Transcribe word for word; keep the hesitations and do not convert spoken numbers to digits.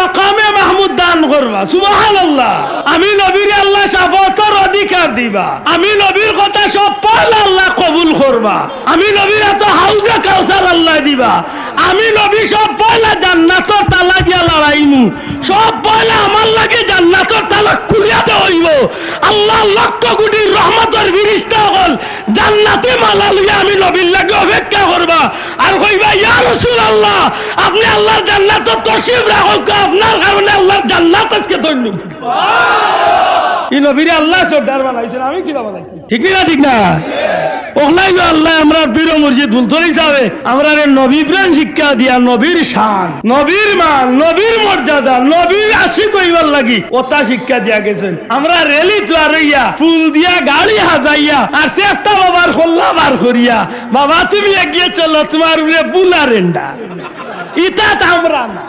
মাকামে মাহমুদ দান করবা। সুবহানাল্লাহ। আমি নবীরে আল্লায় শাফাআতর অধিকার দিবা। আমি নবীর কথা সব পয়লা আল্লায় কবুল করবা। আমি নবীর আতো হাউজে কাউসার আল্লায় দিবা। আমি নবী সব পয়লা জান্নাতর তালা দিয়া লাড়াইমু। সব পয়লা আমার লাগি জান্নাতর তালা খুলিয়া দেওয়া অইবো। আল্লার লক্ষ কোটি রহমতর ফিরিস্তা অকল জান্নাতি মালা লইয়া আমি নবীর লাগি অপেক্ষা করবা। আর কইবা, "ইয়া রাসুলাল্লাহ, আপনে আল্লার জান্নাতো তশরিফ রাখউক্কা, আপনার কারণে আল্লার জান্নাত আজকে ধন্য।" ই নবীরে আল্লায় সর্দার বানাইছইন, আমি কিলা বানাইছি? ঠিক নি না, ঠিক না? অকলাইলো আল্লায় আমরার পীর মুর্শিদ ফুলতলি ছাবে আমরারে নবী প্রেম শিক্ষা দিয়া, নবীর শান, নবীর মান, নবীর মর্যাদা, নবীর আশিক অইবার লাগি অতা শিক্ষা দিয়া গেছইন। আমরা র‍্যালিত বার অইয়া, ফুল দিয়া গাড়ি হাজাইয়া, আর চেষ্টা বাবার খোল্লা বার করিয়া, "বাবা, তুমি এগিয়ে চলো, তোমার উপরে বুলা রেন্ডা।" ইতাত আমরা না।